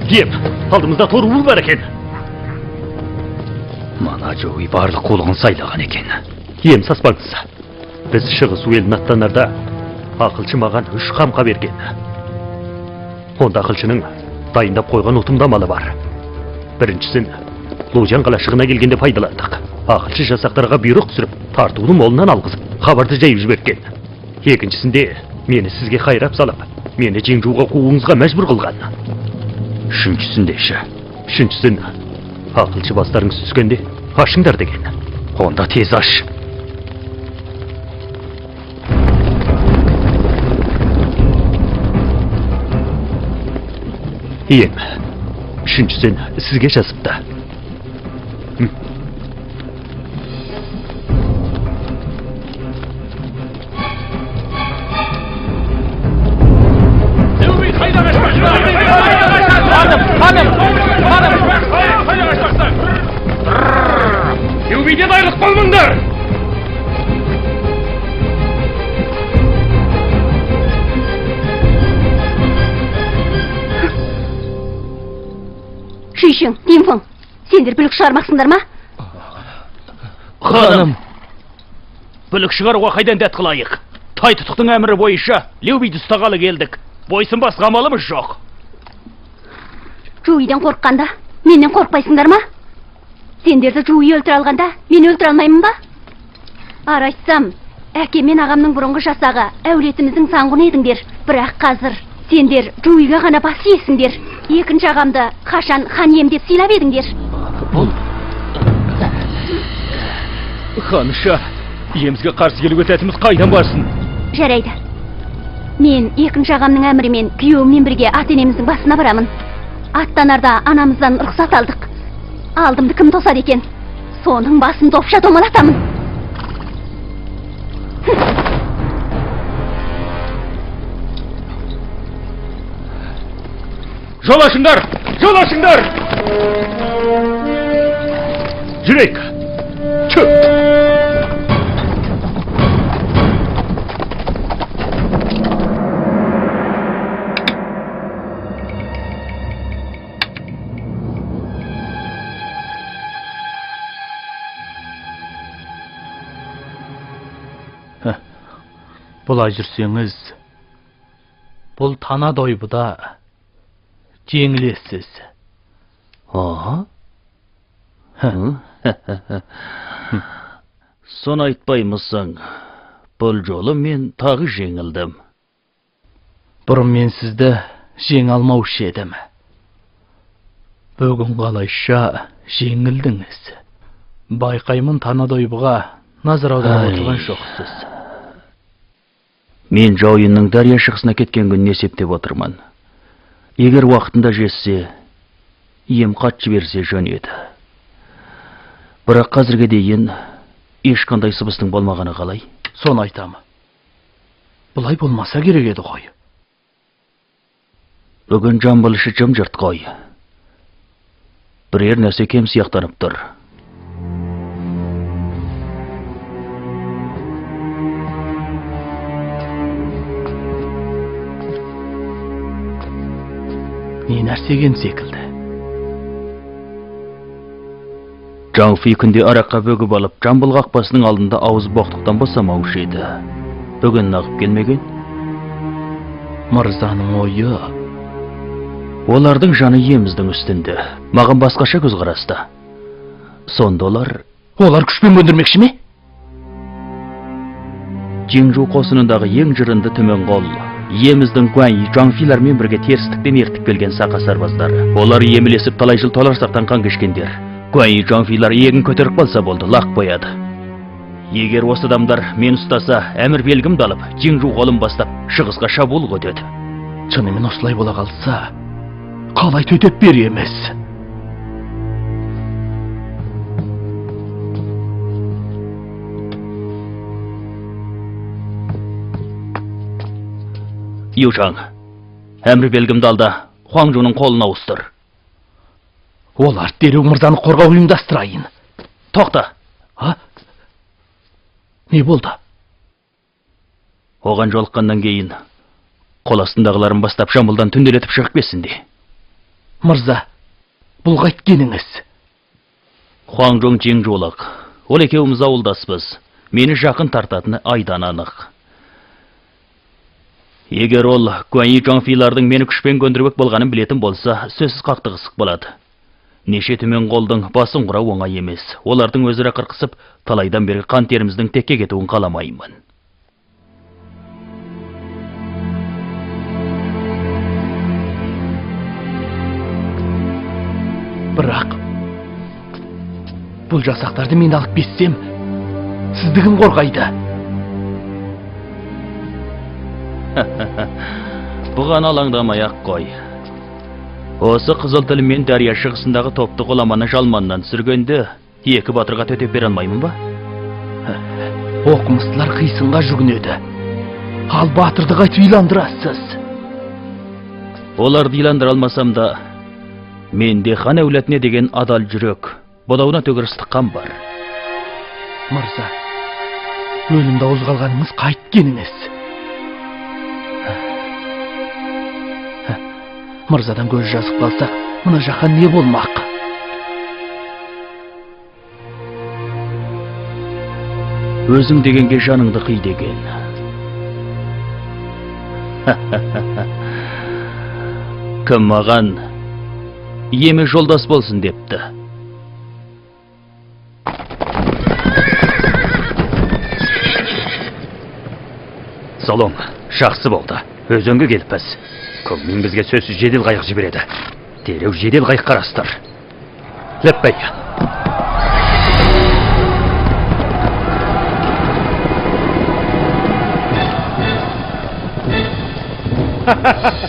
Ем, алдымызда торуыл бар екен. Мана Жоуи барлық қулығын сайлаған екен. Ем, саспаңыз. Біз шығыс елін аттанарда ақылшы маған 3 қамқа берген. Онда ақылшының дайындап қойған ұтымды амалы бар. Біріншісін Лужан қалашығына келгенде пайдаландық. Ақылшы жасақтарға бұйрық түсіріп, тартуды молынан алғызып, хабарды жайып жіберген. Екіншісінде мені сізге қайрап салып, мені Жеңжуға қууыңызға мәжбүр қылған. Үшіншісінде ше? Үшіншісін ақылшы бастарыңыз түскенде ашыңдар деген. Онда тез аш. Ием, үшіншісін сізге жазыпты. Лю Бэйден айрылып қалмаңдар! Шүйшің, Динфың, сендер бүлік шығармақсыңдар ма? Ханым, бүлік шығаруға қайдан дәт қылайық? Тайтұтықтың әмірі бойынша Лю Бэйді ұстағалы келдік. Бойсынбасқа амалымыз жоқ. Жуиден қорыққанда, менен қорықпайсыңдар ма? Сендерді Жуи өлтіре алғанда, мен өлтіре алмаймын ба? Ары айтсам, әкем мен ағамның бұрынғы жасағы, әулетіміздің саңғыны едіңдер. Бірақ қазір сендер Жуиға ғана бас иесіңдер. Екінші ағамды қашан хан ием деп сыйлап едіңдер. Ханыша, иемізге қарсы келуге тәтіміз қайдан барсын? Жарайды. Мен екінші ағамның әмірімен күйеуіммен бірге ата-енеміздің басына барамын. Аттанарда анамыздан рұқсат алдық. Алдымды кім тосады екен? Соның басын допша домалатамын. Жол ашыңдар! Жол ашыңдар! Жүрейік! Чөп! Бұлай жүрсеңіз, бұл тана дойбыда жеңілесіз. Соны айтпаймысың, бұл жолы мен тағы жеңілдім. Бұрын мен сізді жеңе алмаушы едім. Бүгін қалайша жеңілдіңіз. Байқаймын, тана дойбыға назар аударып отырған жоқсыз. Мен Жауинның дария шығысына кеткен күнін есептеп отырмын. Егер уақытында жетсе, ем қат жіберсе жөн еді. Бірақ қазірге дейін ешқандай сыбыстың болмағаны қалай? Соны айтам. Бұлай болмаса керек еді ғой. Бүгін Жамбыл іші жым-жырт қой. Бірер нәрсе кем сияқтанып тұр. Не нәрсе кем секілді? Жаң Фи күнде араққа бөгіп алып, Жамбыл қақпасының алдында ауыз боқтықтан босамаушы еді. Бүгін нағып келмеген? Мырзаның ойы. Олардың жаны иеміздің үстінде. Маған басқаша көзқараста. Сонда олар... Олар күшпен көндірмекші ме? Жеңжу қосынындағы ең жырынды төмен қол, иеміздің Гуань Жаң Филармен бірге терістіктен ертіп келген сақа сарбаздары. Олар емілесіп талай жыл толарсақтан қан кешкендер. Гуань Жаң Филар иегін көтеріп қалса болды, лақ қояды. Егер осы адамдар мен ұстаса, әмір белгімді алып, Жеңжу қолын бастап, шығысқа шабуыл көтеді. Шынымен осылай бола қалса, қалай төтеп береміз? Ю Чаң, әмір белгімді алда, Хуаңжуның қолына ауыстыр. Олар дереу мырзаны қорғау ұйымдастырайын. Тоқта! А? Не болды? Оған жолыққаннан кейін қол астындағыларын бастап Жамбылдан түнделетіп шығып кетсін де. Мырза, бұл қайткеніңіз? Хуаңжоң Жеңжолық. Ол екеуміз ауылдаспыз. Мені жақын тартатыны айдан анық. Егер ол Гуаньи Чжанфилардың мені күшпен көндірмек болғанын білетін болса, сөзсіз қақтығысық болады. Неше түмен қолдың басын құрау оңай емес. Олардың өзара қырқысып, талайдан бері қан теріміздің текке кетуін қаламаймын. Бірақ бұл жасақтарды мен алып кетсем, сізді кім қорғайды? Бұған алаңдамай-ақ қой. Осы қызыл тілмен дария шығысындағы топты ғұламаны жалманнан түсіргенде екі батырға төтеп бере алмаймын ба? Оқымыстылар қисынға жүгінеді. Ал батырды қайтып иландырасыз? Оларды иландыра алмасам да, менде хан әулетіне деген адал жүрек, бодауына төгер ыстық қан бар. Мырза, өлімді ауызға алғаныңыз қайткеніңіз? Мырзадан көз жазып қалсақ, мына жаққа не болмақ? Өзің дегенге жаныңды қи деген. Кім маған еме жолдас болсын депті. Салом, жақсы болды. Өзенге келіппіз. Көңмен бізге сөзсіз жедел қайық жібереді. Дереу жедел қайық қарастыр. Леппей.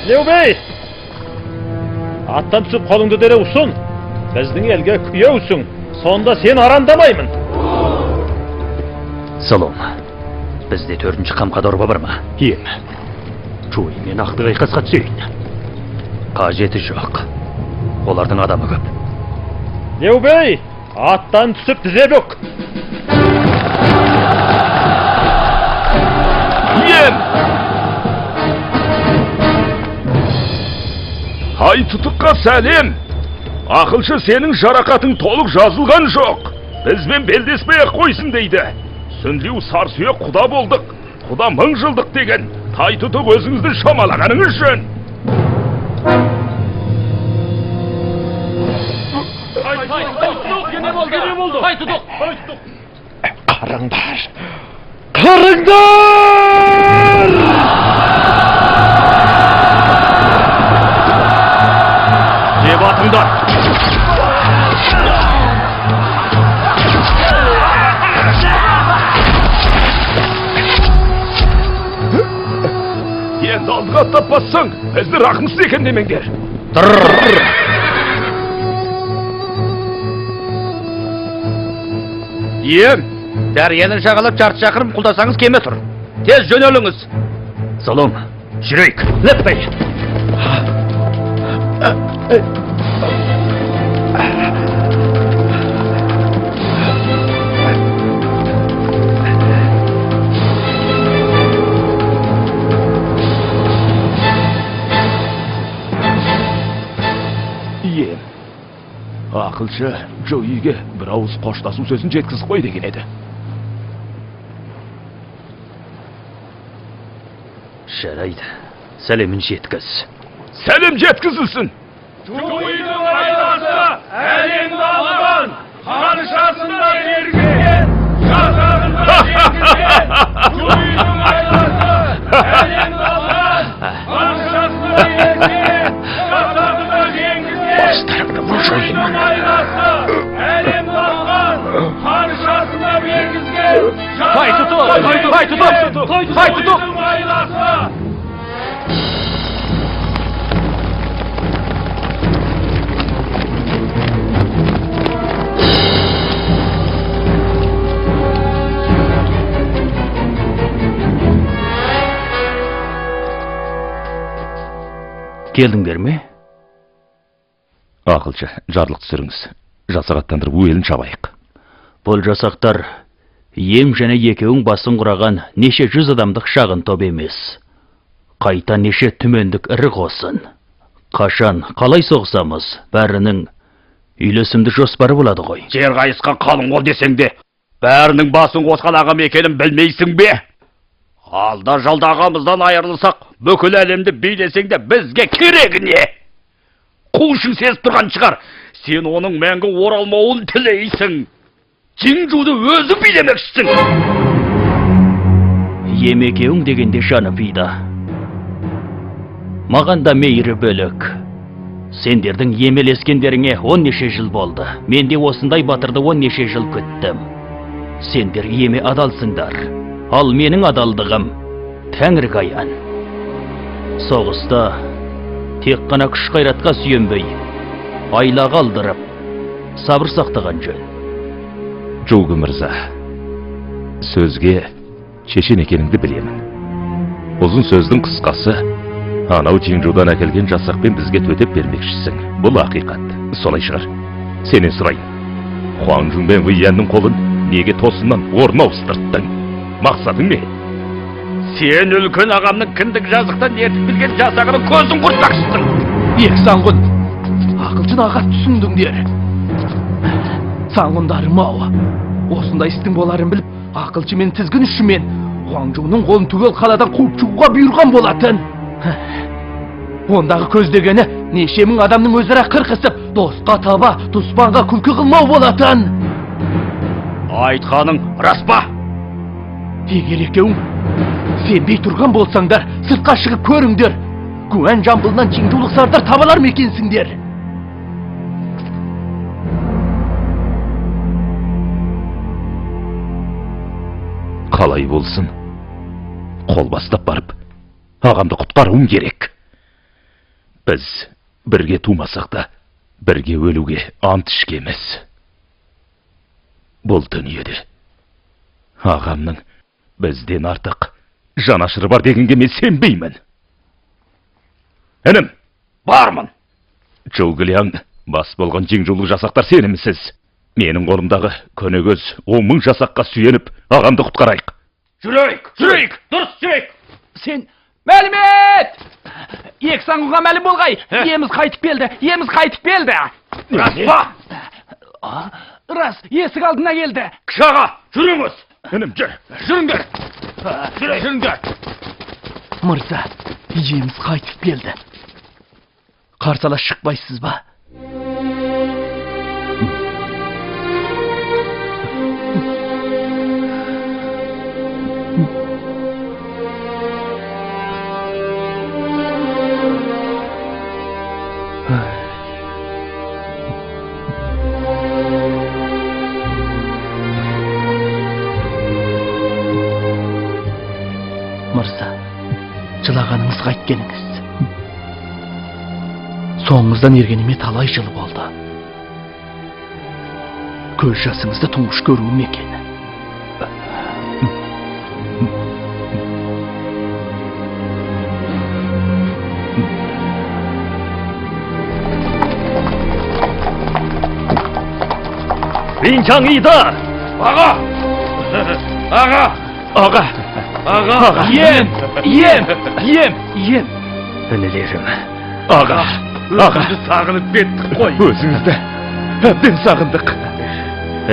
Леу бей! Аттан түсіп қолыңды дереу ұсын. Біздің елге күйеусің. Сонда сен арандамаймын. Салом. Бізде төртінші қамқа дорба бар ма? Ем. Чуй мен ақтық айқасқа түсейін. Қажеті жоқ. Олардың адамы көп. Леу бей, аттан түсіп тізе бүк. Ем! Ай тұтыққа сәлем! Ақылшы сенің жарақатың толық жазылған жоқ. Бізбен белдеспей-ақ қойсын дейді. Сүнлеу сарсүйек құда болдық. Құда мың жылдық деген. Тай тұтық өзіңізді шамалағаныңыз жөн. Қараңдар! Қараңдар! Деп атыңдар! Енді алдыға аттап бассаң, бізді рақымсыз екен демеңдер. Ием, дарияны жағалап жарты шақырым құлдасаңыз кеме тұр. Тез жөнеліңіз. Салом, жүрейік. Леппей. Ием, ақылшы Джоуиге бір ауыз қоштасу сөзін жеткізіп қой деген еді. Жарайды, сәлемін жеткіз. Сәлем жеткізілсін! Джоуидің айласы әлемді алған, қаншасында бергізген, жасағында жеңгізген. Джоуидің айласы әлемді алған, қаншасында бергізген, жасағында жеңгізген. Бастарыңды Джоуидің айласы әлемді алған, қаншасында бергізген, Тай тұтық! Тай тұтық! Тай тұтық! Джоуидің айласы. Келдіңдер ме? Ақылшы, жарлық түсіріңіз. Жасақ аттандырып елін шабайық. Бұл жасақтар ем және екеуің басын құраған неше жүз адамдық шағын топ емес. Қайта неше түмендік ірі қосын. Қашан, қалай соғысамыз, бәрінің үйлесімді жоспары болады ғой. Жер қайысқан қалың қол десең де, бәрінің басын қосқан ағам екенін білмейсің бе? Алда жалда ағамыздан айырылсақ, бүкіл әлемді билесең де бізге керегі не? Қуышың сезіп тұрған шығар. Сен оның мәңгі оралмауын тілейсің. Жиңжуды өзің билемекшісің. Емекеуің дегенде жаны пида. Маған да мейірі бөлек. Сендердің емелескендеріңе 10 неше жыл болды. Мен де осындай батырды 10 неше жыл күттім. Сендер еме адалсыңдар. Ал менің адалдығым тәңірге аян. Соғыста тек қана күш қайратқа сүйенбей, айлаға алдырып, сабыр сақтаған жөн. Жугы мырза, сөзге шешен екеніңді білемін. Ұзын сөздің қысқасы, анау Жиңжудан әкелген жасақпен бізге төтеп бермекшісің. Бұл ақиқат. Солай шығар. Сенен сұрайын. Хуанжун мен Вэйянның қолын неге тосыннан орын ауыстырттың? Мақсатың не? Сен үлкен ағамның кіндік жазықтан ертіп келген жасағының көзін құртпақшысың. Екі саңғын, ақылшын аға түсіндіңдер. Саңғындарым ау, осындай істің боларын біліп, ақылшы мен тізгін ұшымен Хуанжунның қолын түгел қаладан қуып шығуға бұйырған болатын. Ондағы көздегені неше мың адамның өзара қырқысып, досқа таба, дұспанға күлкі қылмау болатын. Айтқаның рас па? Егер екеуің сенбей тұрған болсаңдар, сыртқа шығып көріңдер. Гуән жамбылынан жиңжулық сардар табалар ма екенсіңдер? Қалай болсын, қол бастап барып, ағамды құтқаруым керек. Біз бірге тумасақ та, бірге өлуге ант ішкенбіз. Бұл дүниеде ағамның бізден артық жанашыры бар дегенге мен сенбеймін. Інім, бармын. Жугы Ляң бас болған жиңжулық жасақтар сенімсіз. Менің қолымдағы көнегөз 10 мың жасаққа сүйеніп, ағамды құтқарайық. Жүрейік, жүрейік, дұрыс жүрейік. Сен мәлімет! Екі саңғыға мәлім болғай, иеміз қайтып келді, иеміз қайтып келді. Рас па? Рас, есік алдына келді. Кіші аға, жүріңіз. Інім, жүр. Жүріңдер. Жүріңдер. Мырза, иеміз қайтып келді. Қарсы ала шықпайсыз ба? Мырза, жылағаныңыз қайткеніңіз. Соңыңыздан ергеніме талай жыл болды. Көз жасыңызды тұңғыш көруім екен. Линчаң Ида! Аға! Аға! Аға! Аға! Ием! Ием! Ием! Ием! Інілерім! Аға! Аға! Өзіңізді сағынып кеттік қой! Өзіңізді әбден сағындық!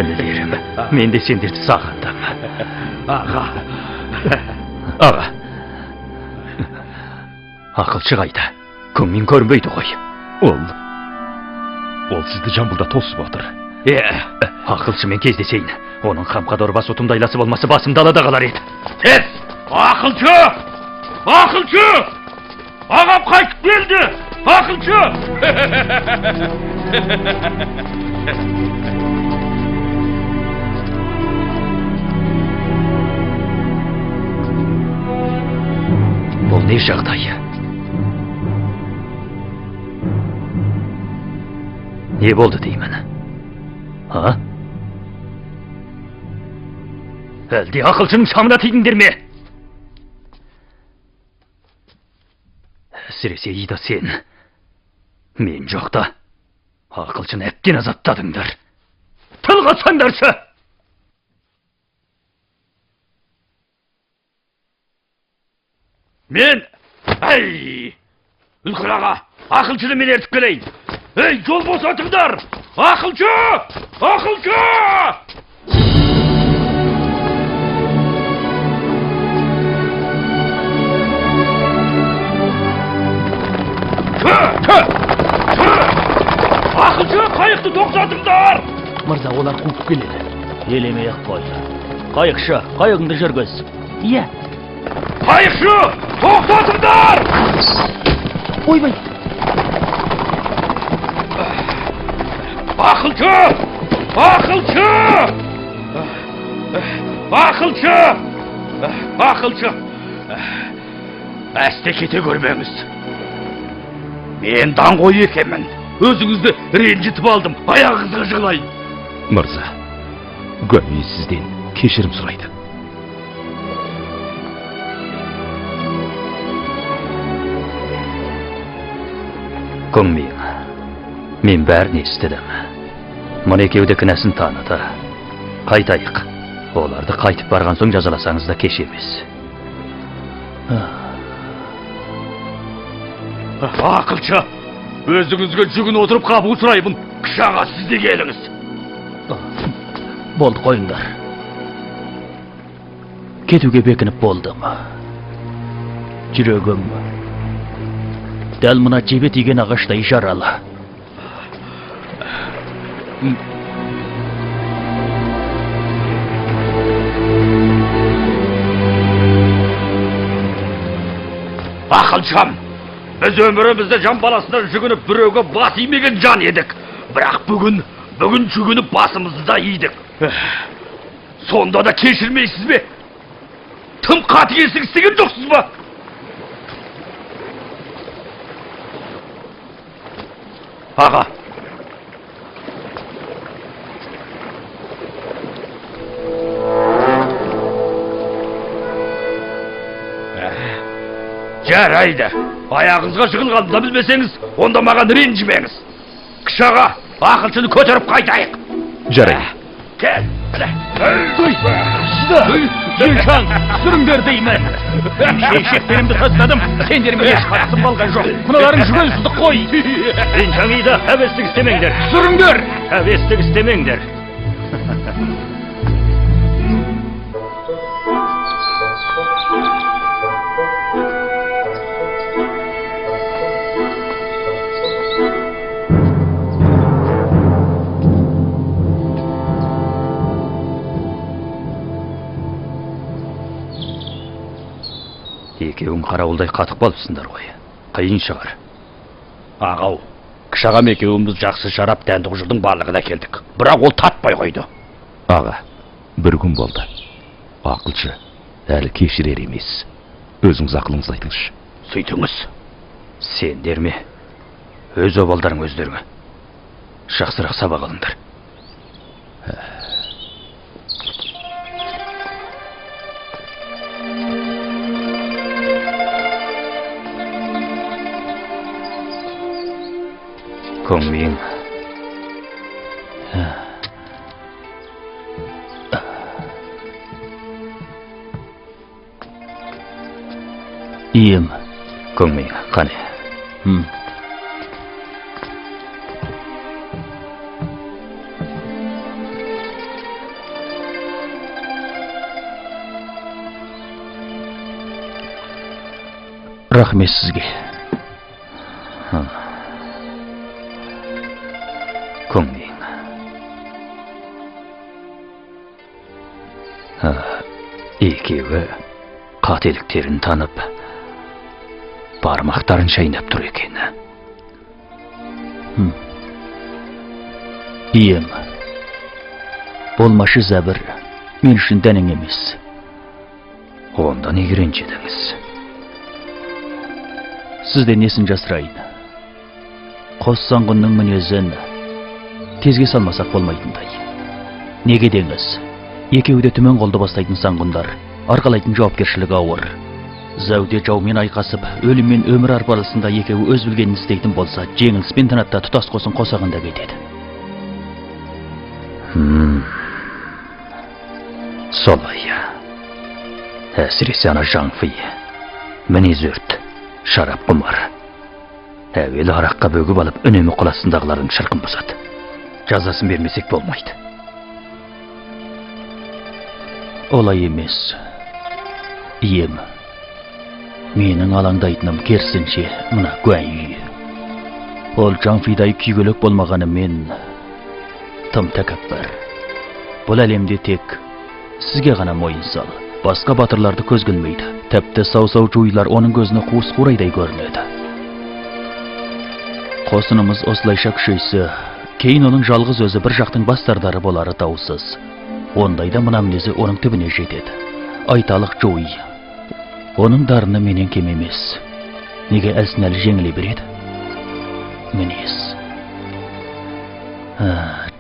Інілерім, мен де сендерді сағындым. Аға! Аға! Ақылшы қайда? Күнмен көрінбейді ғой. Ол сізді Жамбылда тосып отыр. Ақылшымен кездесейін. Оның қамқа дорбасы ұтымды айласы болмаса басым далада қалар еді. Тез! Ақылшы! Ақылшы! Ағам қайтып келді! Ақылшы! Бұл не жағдай? Не болды деймін? А? Әлде ақылшының шамына тидіңдер ме? Әсіресе Ида сен. Мен жоқта ақылшыны әбден азаптадыңдар. Тіл қатсаңдаршы! Мен, әй, үлкен аға, Ақылшыны мен ертіп келейін. Ей, жол босатыңдар! Ақылшы! Ақылшы! Ақылшы, қайықты тоқтатыңдар! Мырза, олар қуып келеді. Елемей-ақ қой. Қайықшы, қайығыңды жүргіз. Иә. Қайықшы, тоқтатыңдар! Ойбай! Ақылшы! Ақылшы! Ақылшы! Ақылшы! Әсте кете көрмеңіз. Мен даңғой екенмін. Өзіңізді ренжітіп алдым. Аяғыңызға жығылайын. Мырза, Гүәни сізден кешірім сұрайды. Көңмейін. Мен бәрін естідім. Мына екеуі де кінәсін таныды. Қайтайық. Оларды қайтып барған соң жазаласаңыз да кеш емес. Ақылшы, өзіңізге жүгін отырып қабыл сұраймын. Кіші аға, сіз де келіңіз. Болды, қойыңдар. Кетуге бекініп болдым. Жүрегім дәл мына жебе тиген ағаштай жаралы. Ақылшам, біз өмірімізде жан баласына жүгініп біреуге бас имеген жан едік. Бірақ бүгін жүгініп басымызды да идік. Сонда да кешірмейсіз бе? Тым қатыгездік істеген жоқсыз ба? Аға. Жарайды. Аяғыңызға жығылғанды да білмесеңіз, онда маған ренжімеңіз. Кіші аға, ақылшыны көтеріп қайтайық. Жарайды. Кел. Елшаң, сүріңдер деймін. Шешектерімді тастадым, сендермен еш қатысым қалған жоқ. Мыналарың жүгенсіздік қой. Ренжаңиды, әбестік істемеңдер. Сүріңдер! Әбестік істемеңдер. Екеуің қарауылдай қатып қалыпсыңдар ғой. Қиын шығар. Ағау, кіші ағам екеуіміз жақсы шарап дәнді құжырдың барлығын әкелдік. Бірақ ол татпай қойды. Аға, бір күн болды. Ақылшы әлі кешірер емес. Өзіңіз ақылыңызды айтыңызшы. Сөйтіңіз. Сендер ме? Өз обалдарың өздеріңе. Жақсырақ сабақ алыңдар. Көңмейін. Ием. Көңмейін, қане. Рахмет сізге. Көңмейін. Екеуі қателіктерін танып, бармақтарын шайнап тұр екен. Ием, болмашы зәбір мен үшін дәнең емес. Онда неге ренжідіңіз? Сізден несін жасырайын? Қос саңғынның мінезін тезге салмасақ болмайтындай. Неге деңіз? Екеуі де түмен қолды бастайтын саңғындар, арқалайтын жауапкершілігі ауыр. Зәуде жаумен айқасып, өлім мен өмір арпалысында екеуі өз білгенін істейтін болса, жеңіліспен тынады да тұтас қосын қосағында кетеді. Солай. Әсіресе ана Жаңфи. Мінез өрт, шарап құмар. Әуелі араққа бөгіп алып, үнемі қол астындағылардың шырқын бұзады. Жазасын бермесек болмайды. Олай емес. Ием, менің алаңдайтыным керісінше мына Гуань Ю. Ол Чжан Фидай күйгелек болмағанымен тым тәкаппар. Бұл әлемде тек сізге ғана мойын сал. Басқа батырларды көз көрмейді. Тіпті сау-сау жуйлар оның көзіне қуыс қурайдай көрінеді. Қосынымыз осылайша күшейсе, кейін оның жалғыз өзі бір жақтың бас сардары болары даусыз. Ондайда мына мінезі оның түбіне жетеді. Айталық Жуй. Оның дарыны менен кем емес. Неге әлсін-әлі жеңіле береді? Мінез.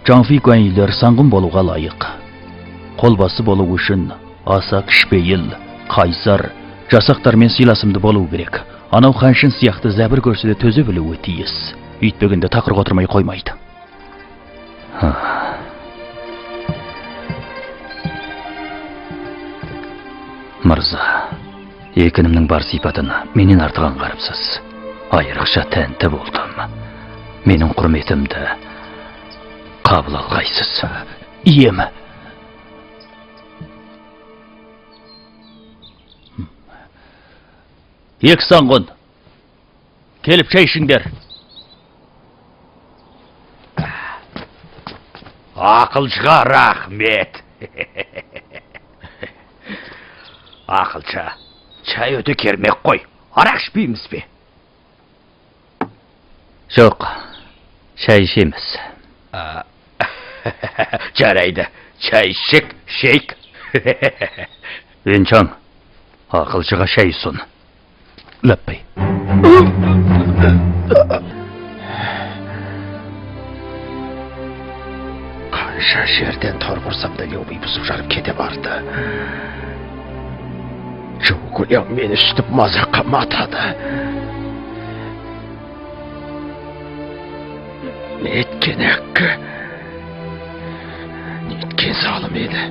Чжан Фи Гуань Юлер саңғын болуға лайық. Қолбасы болу үшін аса кішіпейіл, қайсар, жасақтармен сыйласымды болу керек. Анау Ханшин сияқты зәбір көрсе де төзе білуі тиіс. Үйтпегенде тақырға отырмай қоймайды. Мырза, екі інімнің бар сипатын менен артық аңғарыпсыз. Айрықша тәнті болдым. Менің құрметімді қабыл алғайсыз. Ием. Екі саңғын, келіп шай ішіңдер. Ақылшыға рахмет. Ақылшы, чай өте кермек қой. Арақ ішпейміз бе? Жоқ, шай ішеміз. Жарайды, чай ішсек, ішейік. Венчан, ақылшыға шай ұсын. Ләппей. Қанша жерден тор құрсам да Лю Би бұзып жарып кете барды. Жугу Лян мені үстіп мазаққа матады. Неткен әккі, неткен залым еді.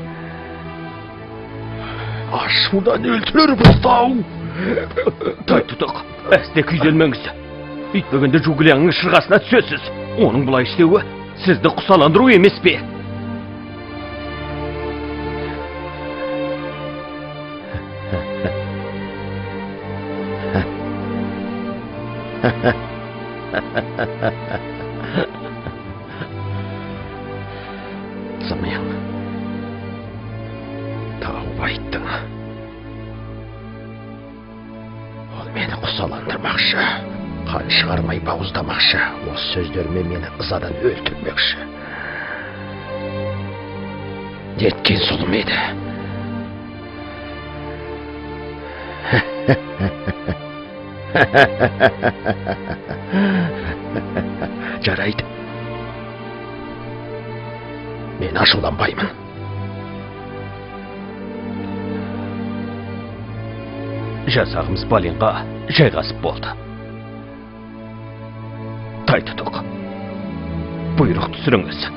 Ашудан өлтірер болды-ау. Тайтұтық, әсте күйзелмеңіз. Үйтпегенде Жугу Лянның шырғасына түсесіз. Оның бұлай істеуі сізді құсаландыру емес пе? Зымиян, тауып айттың. Ол мені құсаландырмақшы, қан шығармай бауыздамақшы, осы сөздерімен мені ызадан өлтірмекші. Неткен зұлым еді. Жарайды. Мен ашуланбаймын. Жасағымыз Балинға жайғасып болды. Тайтұтық, бұйрық түсіріңіз.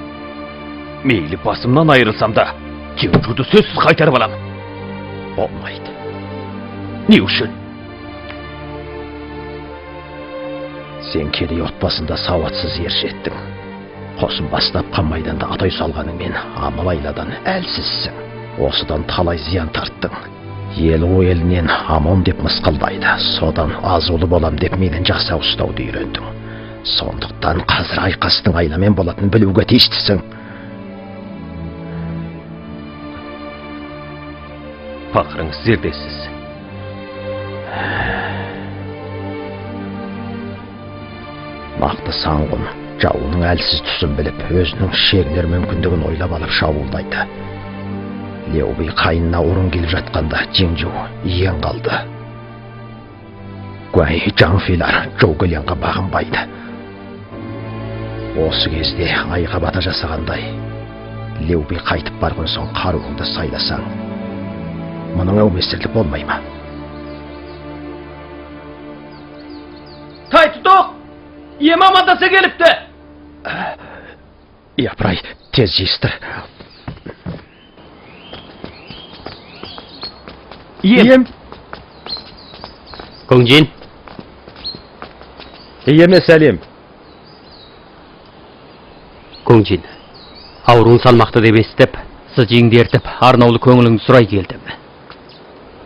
Мейлі басымнан айырылсам да, Чинжуды сөзсіз қайтарып алам. Болмайды. Не үшін? Сен кедей отбасында сауатсыз ер жеттің. Қосын бастап қан майданда атай салғаныңмен амал айладан әлсізсің. Осыдан талай зиян тарттың. Ел о елінен амон деп мысқылдайды. Содан азулы болам деп менен жасау ұстауды үйрендің. Сондықтан қазір айқастың айламен болатынын білуге тиістісің. Пақырыңыз зердесіз. Нақты саңғын жауының әлсіз тұсын біліп, өзінің шегінер мүмкіндігін ойлап алып шабуылдайды. Лю Би қайнына орын келіп жатқанда Чинжу иен қалды. Гуань Чжан Филар Жугу Лянға бағынбайды. Осы кезде айға бата жасағандай Лю Би қайтып барған соң қаруыңды сайласаң, мұның әумесірлік болмай ма? Тайтұтық! Ем амандаса келіпті! Япырай, тез жиыстыр. Ем! Көңжин! Иеме сәлем. Көңжин, ауруың салмақты деп естіп, сызыңды ертіп, арнаулы көңіліңді сұрай келдім.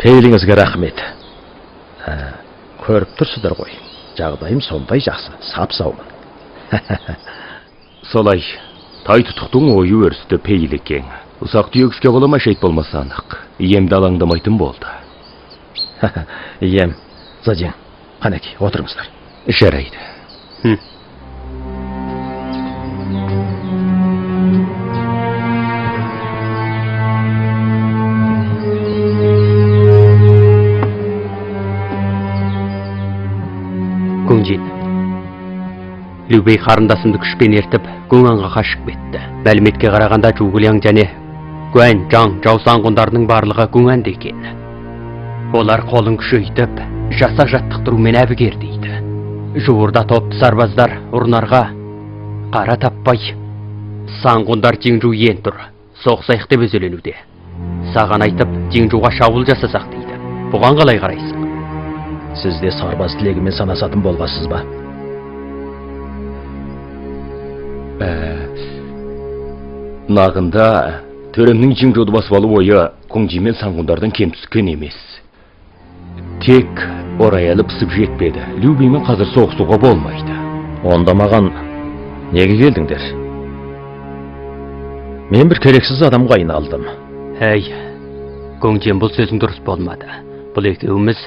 Пейіліңізге рахмет. Көріп тұрсыздар ғой, жағдайым сондай жақсы, сап-саумын. Солай, тай тұтықтың ойы өрісті пейілі кең. Ұсақ түйек іске бола ма шейт болмаса анық. Иемді алаңдамайтын болды. Ием, Зажин, қанеки, отырыңыздар. Жарайды. Көңжин, Любей қарындасымды күшпен ертіп, Гөңанға қашып кетті. Мәліметке қарағанда Жугуляң және Гуән, Жаң, Жау саңғұндарының барлығы Гөңанды екен. Олар қолын күшейтіп, жасақ жаттықтырумен әбігер дейді. Жуырда топты сарбаздар ұрынарға қара таппай, саңғұндар Жиңжу ен тұр, соғысайық деп өзеленуде. Саған айтып, Жиңжуға шабуыл жасасақ дейді. Бұған қалай қарайсың? Сіз де сарбаз тілегімен санасатын болғасыз ба? Нағында төремнің Жиңжуды басып алу ойы Көңжин мен саңғұндардан кем түскен емес. Тек орай әлі пысып жетпеді. Любеймен қазір соғысуға болмайды. Онда маған неге келдіңдер? Мен бір керексіз адамға айналдым. Әй, Көңжин, бұл сөзің дұрыс болмады. Бұл екеуміз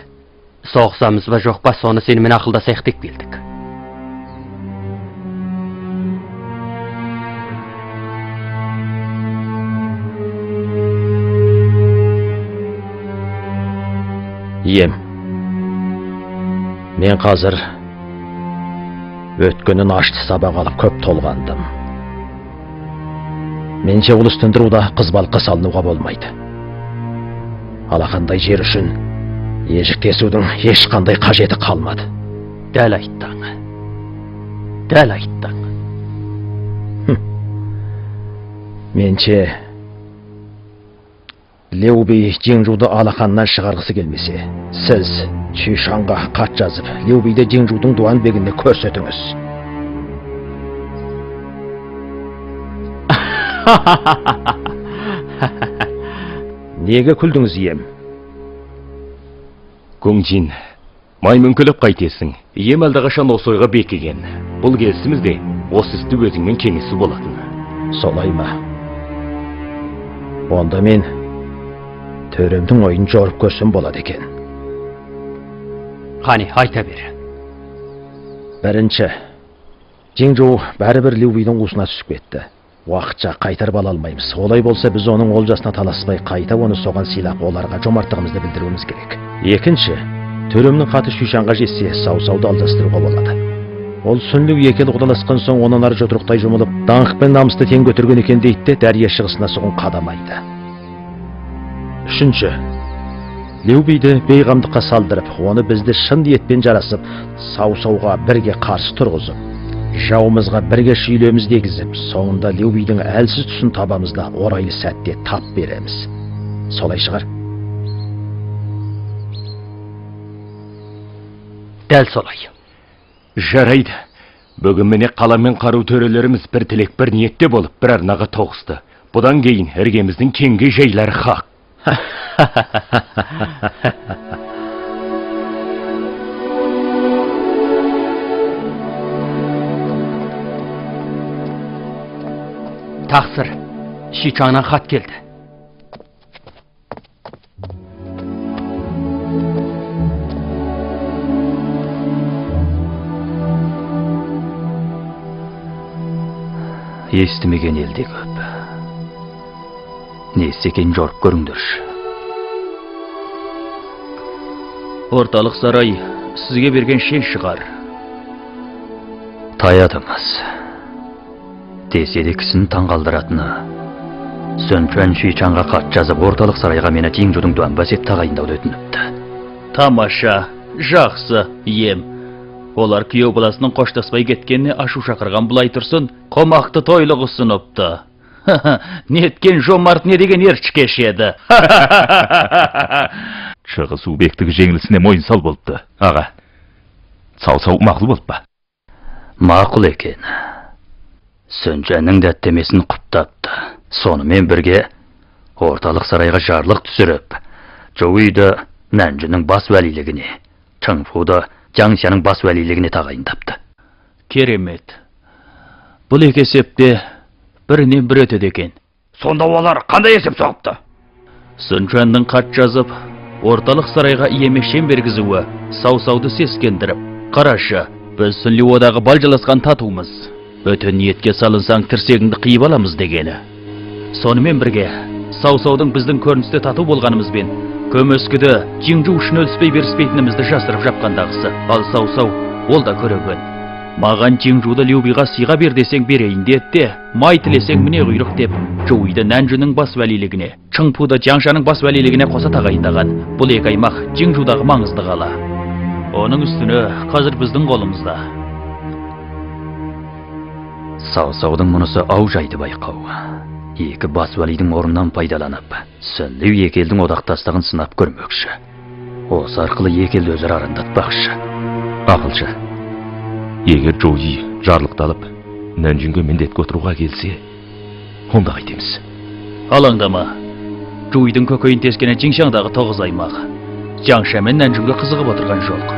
соғысамыз ба жоқ па, соны сенімен ақылдасайық деп келдік. Ием, мен қазір өткенін ашты сабақ алып көп толғандым. Менше ұлыс тындыруда қызбалыққа салынуға болмайды. Алақандай жер үшін ежіктесудің ешқандай қажеті қалмады. Дәл айттың. Дәл айттың. Менше Леуби Жиңжуды алақаннан шығарғысы келмесе, сіз Чүйшанға хат жазып, Леубиді Жиңжудың дуанбегіне көрсетіңіз. Неге күлдіңіз, ием? Көңжин, маймүңкіліп қайтесің. Ием әлдеқашан осы ойға бекіген. Бұл келісіміз де осы істі өзіңмен кеңесу болатын. Солай ма? Онда мен төремдің ойын жорып көрсем болады екен. Қане, айта бер. Бірінші, Жиңжу бәрібір Леубидің уысына түсіп кетті. Уақытша қайтарып ала алмаймыз. Олай болса біз оның олжасына таласпай қайта оны соған сыйлап, оларға жомарттығымызды білдіруіміз керек. Екінші, төремнің хаты Шүйшанға жетсе, сау-сауды алжастыруға болады. Ол Сүнлеу екі ел құдаласқан соң онан ары жұдырықтай жұмылып, даңқ пен намысты тең көтерген екен дейді де, дария шығысына соғын қадамайды. Үшінші, Леубиді бейғамдыққа салдырып, оны бізді шын ниетпен жарасып, сау-сауға бірге қарсы тұрғызып, жауымызға бірге шүйлеміз дегізіп, соңында Леубидің әлсіз тұсын табамыз да орайлы сәтте тап береміз. Солай шығар? Дәл солай. Жарайды. Бүгін міне қала мен қару төрелеріміз бір тілек бір ниетте болып бір арнаға тоғысты. Бұдан кейін іргеміздің кеңге жайлары хақ. Тақсыр, Шичаңнан хат келді. Естімеген елде көп. Несі екен жорып көріңдерші. Орталық сарай сізге берген шен шығар. Таядыңыз. Десе де кісіні таңғалдыратыны. Сөнчуан Шичаңға хат жазып, орталық сарайға мені Жиңжудың дуанбасы етіп тағайындауды өтініпті. Тамаша, жақсы, ием. Олар күйеу баласының қоштаспай кеткеніне ашу шақырған бұлай тұрсын, қомақты тойлық ұсыныпты. Неткен жомарт не деген ершікеш еді. Шығыс Убектігі жеңілісіне мойын сал болыпты. Аға, сау-сау мақұл болып па? Мақұл екен. Сүнжәннің дәттемесін құптапты. Сонымен бірге орталық сарайға жарлық түсіріп, Жуиді Нәнжінің бас уәлилігіне, Чыңфуды Жаңшаның бас уәлилігіне тағайындапты. Керемет. Бұл екі есепте бірінен бірі өтеді екен. Сонда олар қандай есеп соғыпты? Сүнжәннің хат жазып, орталық сарайға иеме шен бергізуі Сау-сауды сескендіріп, қарашы, біз Сүнлиодағы бал жаласқан татумыз. Бөтен ниетке салынсаң тірсегіңді қиып аламыз дегені. Сонымен бірге Сау-саудың біздің көріністе тату болғанымызбен көмескіді Жиңжу үшін өліспей беріспейтінімізді жасырып жапқандағысы. Ал Сау-сау ол да көреген. Маған Жиңжуды Лиубиға сыйға бер десең берейін деді де, май тілесең міне құйрық деп, Жуиды Нәнжінің бас уәлилігіне, Чыңпуды Жаңшаның бас уәлилігіне қоса тағайындаған. Бұл екі аймақ Жиңжудағы маңызды қала. Оның үстіне қазір біздің қолымызда. Сау-саудың мұнысы ау жайды байқау. Екі бас уәлидің орнынан пайдаланып, Сүнлиу екі елдің одақтастығын сынап көрмекші. Осы арқылы екі елді өзара арандатпақшы. Ақылшы, егер Жуи жарлықты алып, Нәнжінге міндетке отыруға келсе, онда қайтеміз? Алаңдама. Жуидің көкейін тескені Жиңшаңдағы 9 аймақ. Жаңша мен Нәнжінге қызығып отырған жоқ.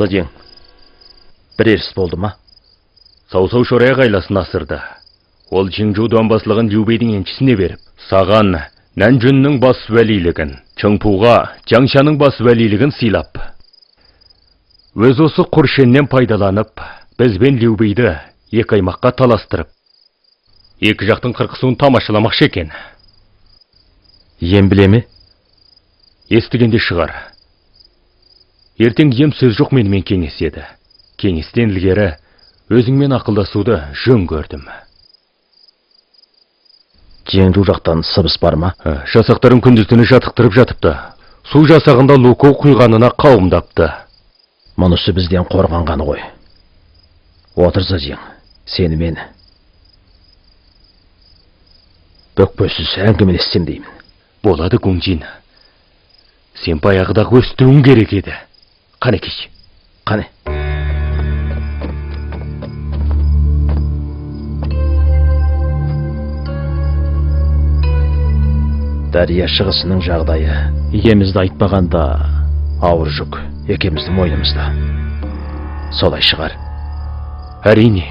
Зодиң, бірер іс болды ма? Сау-сау шорай айласын асырды. Ол Жиңжу дуанбасылығын Лиубейдің еншісіне беріп, саған Нәнжүннің бас уәлилігін, Чыңпуға Жаңшаның бас уәлилігін сыйлап. Өз осы құршеннен пайдаланып, бізбен Лиубейді екі аймаққа таластырып, екі жақтың қырқысуын тамашаламақшы екен. Ем біле ме? Естігенде шығар. Ертең ем сөз жоқ менімен кеңеседі. Кеңестен ілгері өзіңмен ақылдасуды жөн көрдім. Жеңжу жақтан сыбыс бар ма? Жасақтарын күндіз-түні жатықтырып жатыпты. Су жасағында Лукоу құйғанына қауымдапты. Мұнысы бізден қорғанғаны ғой. Отыр, Зажиң, сені мен бөкпесіз әңгімелессем деймін. Болады, Гуңжин. Сен баяғыда-ақ өстуің керек еді. Қанекей. Қане. Дария шығысының жағдайы иемізді айтпағанда ауыр жүк екеуміздің мойнымызда. Солай шығар. Әрине.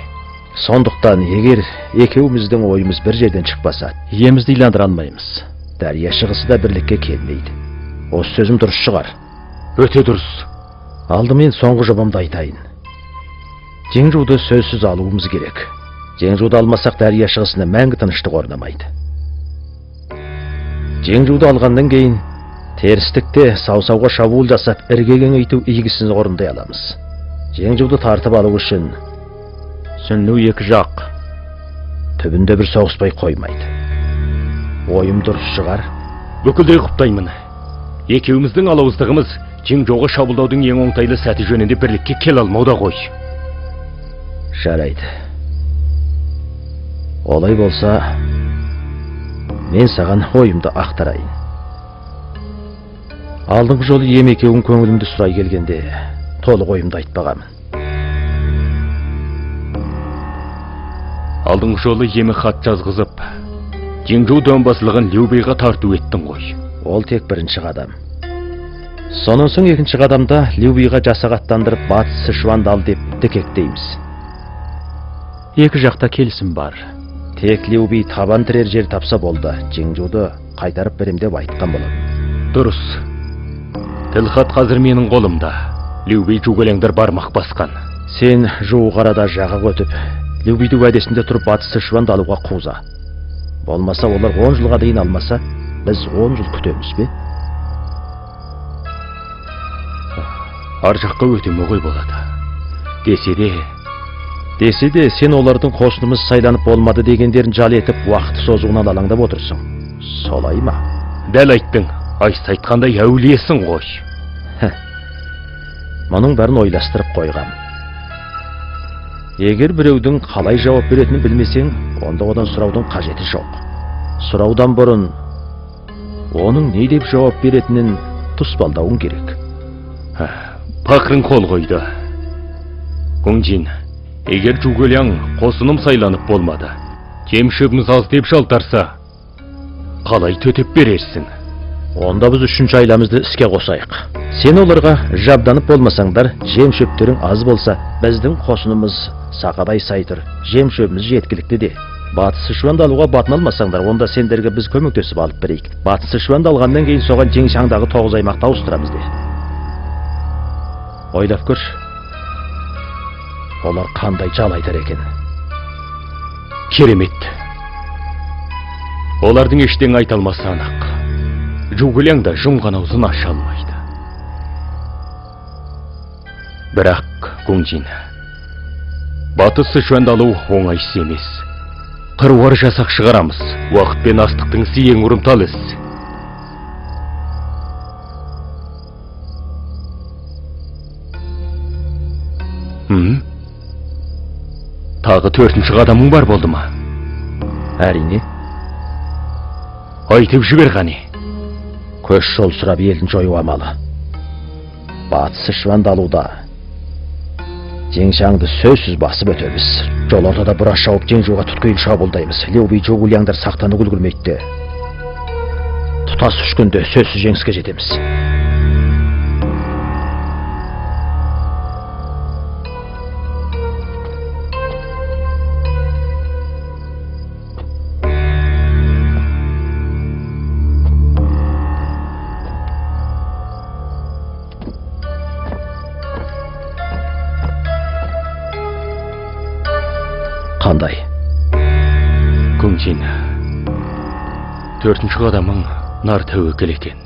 Сондықтан егер екеуміздің ойымыз бір жерден шықпаса, иемізді иландыра алмаймыз. Дария шығысы да бірлікке келмейді. Осы сөзім дұрыс шығар. Өте дұрыс. Алдымен соңғы жобамды айтайын. Жеңжуды сөзсіз алуымыз керек. Жеңжуды алмасақ, дария шығысына мәңгі тыныштық орнамайды. Жеңжуды алғаннан кейін терістікте сау-сауға шабуыл жасап, ірге кеңейту игісін орындай аламыз. Жеңжуды тартып алу үшін Сүнлу екі жақ түбінде бір соғыспай қоймайды. Ойым дұрыс шығар. Бүкілдей құптаймын. Екеуміздің алауыздығымыз Жеңжоуға шабуылдаудың ең оңтайлы сәті жөнінде бірлікке келе алмауда ғой. Жарайды. Олай болса, мен саған ойымды ақтарайын. Алдыңғы жолы ем екеуің көңілімді сұрай келгенде толық ойымды айтпағанмын. Алдыңғы жолы емі хат жазғызып, Жеңжоу дөңбасылығын Лиубейға тарту еттің ғой. Ол тек бірінші қадам. Сонан соң екінші қадамда Лиубейға жасақ аттандырып, Батыс Сычуанды ал деп дікектейміз. Екі жақта келісім бар. Тек Лиубей табан тірер жер тапса болды, Жеңжоуды қайтарып берем деп айтқан болады. Дұрыс. Тілхат қазір менің қолымда. Лиубей жугелеңдер бармақ басқан. Сен жуық арада жаға өтіп, Лиубейді уәдесінде тұрып Батыс Сычуанды алуға қуза. Болмаса олар 10 жылға дейін алмаса, біз 10 жыл күтеміз бе? Ар жаққа өтеме ғой болады. Десе де, Десе де сен олардың қосынымыз сайланып болмады дегендерін жал етіп, уақыт созуынан алаңдап отырсың. Солай ма? Дәл айттың. Айса айтқандай әулиесің ғой. Мұның бәрін ойластырып қойғам. Егер біреудің қалай жауап беретінін білмесең, онда одан сұраудың қажеті жоқ. Сұраудан бұрын оның не деп жауап беретінін тұспалдауың керек. Пақырың қол қойды. Гүңжин, егер Жугөляң қосыным сайланып болмады, жем-шөбіміз аз деп жалтарса, қалай төтеп берерсің? Онда біз үшінші айламызды іске қосайық. Сен оларға жабданып болмасаңдар, жем-шөптерің аз болса, біздің қосынымыз сақадай сай тұр, жем-шөбіміз жеткілікті де. Батыс Сычуанды алуға батын алмасаңдар, онда сендерге біз көмектесіп алып берейік. Батыс Сычуанды алғаннан кейін соған Жеңшаңдағы 9 аймақты ауыстырамыз де. Ойлап көр, олар қандай жал айтар екен. Керемет. Олардың ештеңе айта алмасы анық. Жугөляң да жұмған аузын аша алмайды. Бірақ, Гүңжин, Батыс Сычуанды алу оңай іс емес. Қыруар жасақ шығарамыз. Уақыт пен астықтың ісі ең ұрымтал іс. Тағы төртінші қадамың бар болды ма? Әрине. Айтып жібер қане. Көш жол сұрап елін жою амалы. Батыс Сычуанды алуда Жеңшаңды сөзсіз басып өтеміз. Жол ортада бұра шауып Жеңжуға тұтқиыл шабуылдаймыз. Лю Би Жугөляңдар сақтанып үлгермейді. Тұтас 3 күнде сөзсіз жеңіске жетеміз. Қандай? Күңжин, төртінші қадамың нар тәуекел екен.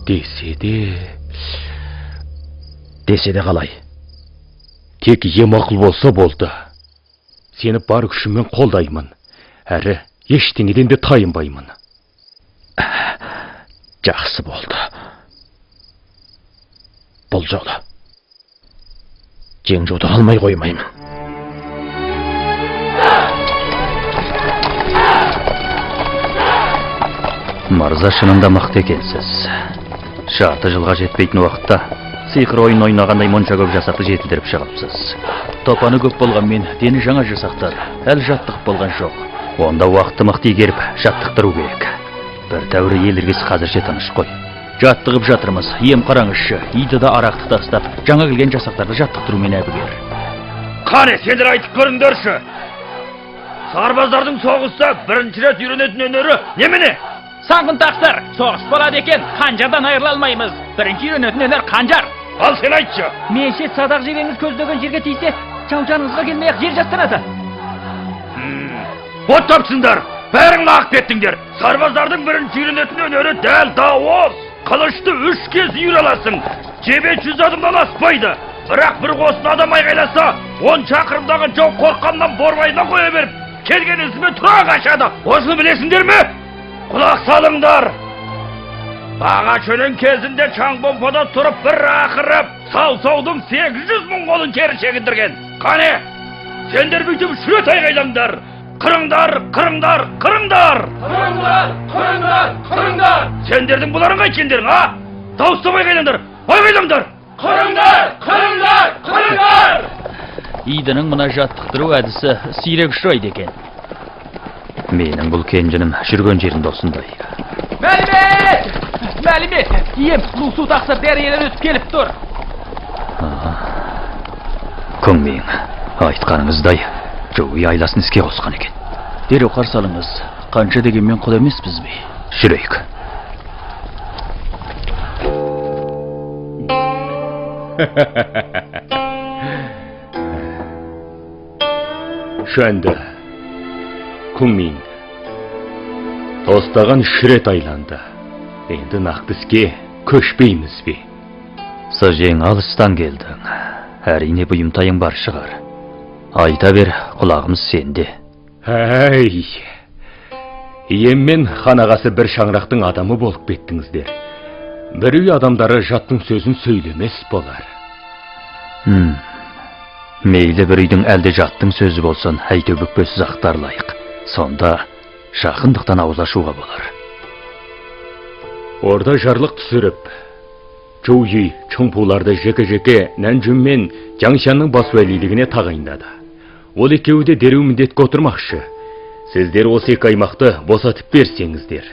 Десе де... Десе де қалай? Тек ем ақыл болса болды. Сені бар күшіммен қолдаймын. Әрі ештеңеден де тайынбаймын. Жақсы болды. Бұл жолы Жеңжуды алмай қоймаймын. Мырза, шынында мықты екенсіз. Жарты жылға жетпейтін уақытта сиқыр ойын ойнағандай монша көп жасақты жетілдіріп шығыпсыз. Топаны көп болғанмен дені жаңа жасақтар әлі жаттығып болған жоқ. Онда уақытты мықты игеріп жаттықтыру керек. Бір тәуір ел іргесі қазірше тыныш қой. Жаттығып жатырмыз. Ем қараңызшы, иді да арақты тастап, жаңа келген жасақтарды жаттықтырумен әбігер. Қане, сендер айтып көріңдерші. Сарбаздардың соғыста бірінші рет үйренетін өнері немене? Саңғын тақсыр, соғыс болады екен, қанжардан айырыла алмаймыз. Бірінші үйренетін өнер қанжар. Ал сен айтшы. Менше садақ жебеңіз көздеген жерге тисе, жау жаныңызға келмей-ақ жер жастанады. От тапсыңдар, бәрің лағып кеттіңдер. Сарбаздардың бірінші үйренетін өнері дәл дауыс. Қылышты 3 кез үйір аласың. Жебе 100 адымнан аспайды. Бірақ бір қосын адам айғайласа, 10 шақырымдағы жау қорыққаннан борбайына қоя беріп, келген ізіме тұра қашады. Осыны білесіңдер ме? Құлақ салыңдар! Баға шөлен кезінде Чаңбомпода тұрып бір ақырып, сау-саудың 800 мың қолын кері шегіндірген. Қане, сендер бүйтіп үш рет айғайлаңдар! Қырыңдар, қырыңдар, қырыңдар! Қырыңдар, қырыңдар, қырыңдар! Сендердің бұларың қайткендерің, а? Дауыстап айғайлаңдар, айғайлаңдар! Қырыңдар, қырыңдар, қырыңдар! Идінің мына жаттықтыру әдісі сирек ұшырайды екен. Менің бұл кенжінім жүрген жерінде осындай. Мәлімет! Мәлімет! Ием, Лусу тақсыр дәриядан өтіп келіп тұр. Күңмейін, айтқаныңыздай Жуи айласын іске қосқан екен. Дереу қарсы алыңыз. Қанша дегенмен құда емеспіз бе? Жүрейік. Шәнді, Күңмин, тостаған үш рет айланды. Енді нақты іске көшпейміз бе? Сыжең алыстан келдің. Әрине бұйымтайың бар шығар. Айта бер, құлағымыз сенде. Әй, ием мен хан ағасы бір шаңырақтың адамы болып кеттіңіздер. Бір үй адамдары жаттың сөзін сөйлемес болар. Мейлі бір үйдің әлде жаттың сөзі болсын, әйтеу бүкпесіз ақтарылайық. Сонда жақындықтан ауыз ашуға болар. Орда жарлық түсіріп, Чжоу Юй Чыңпуларды жеке-жеке Нәнжүн мен Жаңшанның бас уәлилігіне тағайындады. Ол екеуі де дереу міндетке отырмақшы. Сіздер осы екі аймақты босатып берсеңіздер.